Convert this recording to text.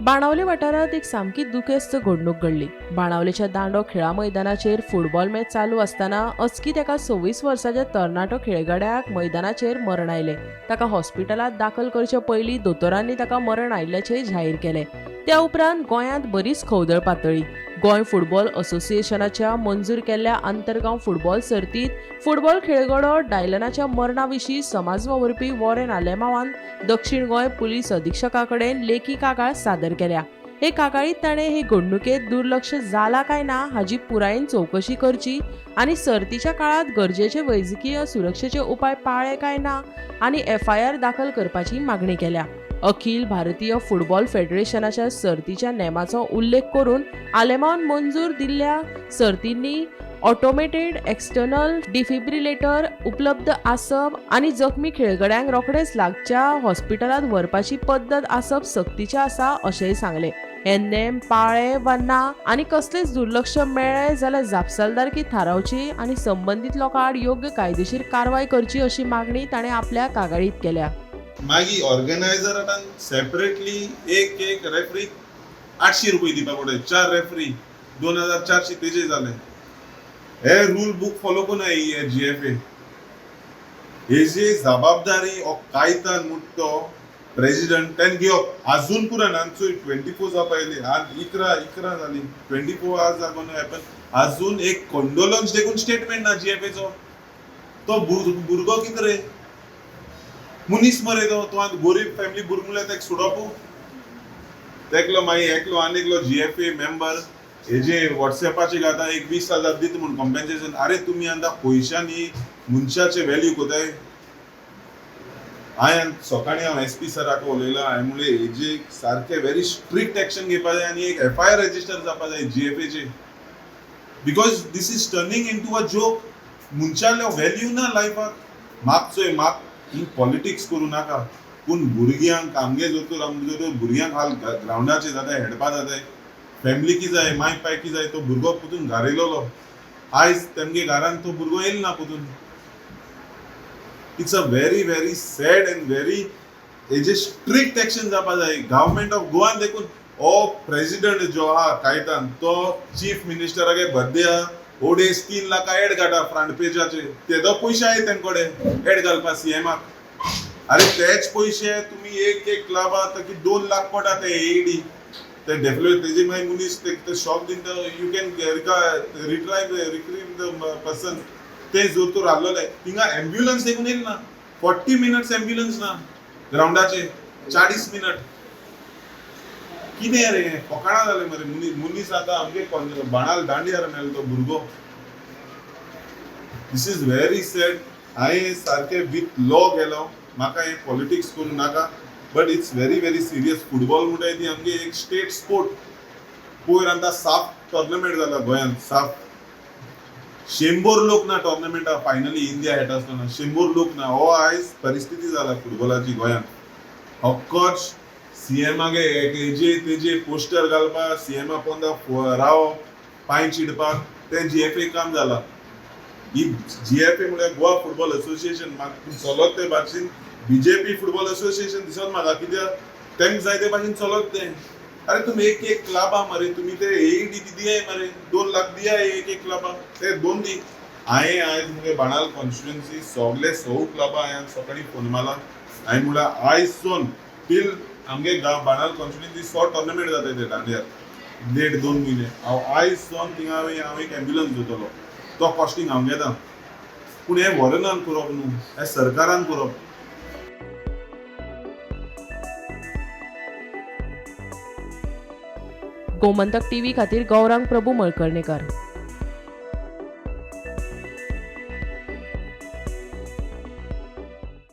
बाणावले वाठारांत एक सामकी दुखेस्त घडणूक घडली. बाणावलेच्या दांडो खेळा मैदानाचेर फुटबॉल मॅच चालू आसतना अचकीत एका 26 वर्साच्या तरणाटो खेळगड्याक मैदानाचेर मरण आयलें. ताका हॉस्पिटलांत दाखल करचे पयलीं दोतोरांनी ताका मरण आयिल्ल्याचें जाहीर केलें. त्या उपरांत गोंयांत बरीच खवदळ पातळ्ळी. गोंय फुटबॉल असोसिएशनाच्या मंजूर केल्ल्या आंतरगांव फुटबॉल सर्तींत फुटबॉल खेळगडो डायलनाच्या मरणा विशीं समाज वावुरपी वॉरेन आलेमावान दक्षिण गोंय पुलीस अधिक्षका कडेन लेखी कागाळ सादर केल्या. हे कागाळीत ताणें हे घडणुकेंत दुर्लक्ष जाला काय ना हाजी पुरायेन चवकशी करची आनी सर्तीच्या काळांत गरजेचे वैजकीय सुरक्षेचे उपाय पाळ्ळे काय ना आनी एफआयआर दाखल करपाची मागणी केल्या. अखिल भारतीय फुटबॉल फेडरेशनाच्या सर्तीच्या नेमाचो उल्लेख करून आलेमावन मंजूर दिल्ल्या सर्तींनी ऑटोमेटेड एक्सटर्नल डिफिब्रिलेटर उपलब्ध आसप आनी जखमी खेळगड्यांक रोखडेच लागच्या हॉस्पिटलांत व्हरपाची पद्दत आसप सक्तीचें आसा अशेंय सांगलें. हे नेम पाळ्ळे वा ना आनी कसलेंच दुर्लक्ष मेळ्ळें जाल्यार जापसालदारकी थारावची आनी संबंदीत लोकां आड योग्य कायदेशीर कारवाय करची अशी मागणी ताणें आपल्या कागाळींत केल्या. मागीर ऑर्गनायझरान सेपरेटली एक एक रेफरी 800 रुपये दिवपाक पडटा. 4 रेफरी 2400 तेजे जाले. हे रूल बूक फॉलो कोना हे जी एफ ए. हेजी जबाबदारी हो कायतान म्हूण तो प्रेजिडंट तेणें घेवप. आजून पुराय आमचो 24 जावपा येयली, आज 11 जाली, 24 hours are gonna happen. आजून एक कंडोलन्स देखून स्टेटमेंट ना जी एफ एचो. तो भुरगो कितें रे मनीस मरे तो, तो आतां गोरीब फॅमिली भुरगो म्हणल्यार ताका सोडप. तेकलो मागीर एकलो आनी एकलो जी एफ ए मेंबर हेजे वॉट्सएपाचेर घाता एक 20,000 दिता म्हूण कॉम्पेन्सेशन. आरे तुमी आतां पयशांनी मनशाचे व्हॅल्यू कोताय. हांवें सकाळीं हांव एस पी सराक उलयलां. हांवें म्हणलें हेजे सारकें व्हेरी स्ट्रिक्ट एक्शन घेवपा जाय आनी एक एफ I R register जावपा जाय जी एफ एचे, because this is turning into a joke. मनशालो व्हॅल्यू ना लायफाक. मागचोय माग पॉलिटिक्स करूं नाका, पूण भुरग्यांक आमगे दोतोर आमगे दोतोर भुरग्यांक हाल ग्रावंडाचेर जाताय, हेडपा जाताय, फॅमिली की जाय, माय पाय की जाय. तो भुरगो पुतून घरा येयलोलो, आयज तेमगे घरान तो भुरगो येयलो ना पुतून. It's a very very sad and very हेजे स्ट्रिक्ट एक्शन जावपा जाय गव्हर्मेंट ऑफ गोवान. देखून हो प्रेजिडंट जो आहा कायतान तो चीफ मिनिस्टरागे बद्दे आहा 2.5-3 लाख एड घाटा फ्रंट पेजाचे, तेदो पयशे आहाय तेंचे कडेन एड घालपा सीएमाक. अरे तेच पयशे तुमी एक एक क्लबा ताकी 2 लाख पडटा ते एईडी ते डेफिनेटली तेजे मागीर मनीस ते शॉक दिता. You can retrieve retrieve the person. ते जर तर आहलोले थिंगा एम्ब्युलन्स देखून येयली ना, 40 मिनट्स एम्ब्युलन्स ना ग्रावंडाचेर, 40 मिनट. कितें रे फकाणां जालें मरे. मनीस आतां आमगे बाणाल दांड्यार मेलो तो भुरगो. This is very sad. हांवें सारकें विथ लॉ गेलो, म्हाका हें पॉलिटिक्स करूं नाका, but it's very very serious. Football म्हणटाय ती आमगे एक स्टेट स्पोर्ट. पयर आतां साफ टोर्नामेंट जाला गोंयांत, साफ 100 लोक ना टोर्नामेंटा फायनली इंडिया खेळटा आसतना 100 लोक ना. हो आयज परिस्थिती जाला फुटबॉलाची गोंयांत. हो कोच सीएमागे हेजे तेजे पोस्टर घालपा, सीएमा पोंदा रावप, पांय चिडपाक, तें जी एफ ए काम जाला. ही जी एफ ए म्हळ्यार गोवा फुटबॉल असोसिएशन म्हाका चलत ते भाशेन बीजेपी फुटबॉल असोसिएशन दिसत म्हाका, कित्याक तेंक जाय ते भाशेन चलत तें. अरे तुमी एक एक क्लबा मरे तुमी ते एईडी दियाय मरे, 2 लाख दियाय एक एक क्लबा, ते 2 दी. हांवें आयज मुगे बाणाल कॉन्स्टिट्युएन्सी सगले 100 क्लबा हांवें सकाळीं फोन मारला. हांवें म्हणल्यार आयज सोन टील आमगे गांव बाणाल कॉन्स्टिट्युएन्सी 100 टोर्नामेंट जाता ते दांड्यार 1.5-2 म्हयने. हांव आयज सोन थिंगा हांव एक एम्ब्युलन्स दितलो, तो कॉस्टिंग हांव घेता. पूण हें वॉरनान करप न्हू, हें सरकारान करप. गोमंतक टीव्ही खातीर गौरांग प्रभू मळकर्णेकर.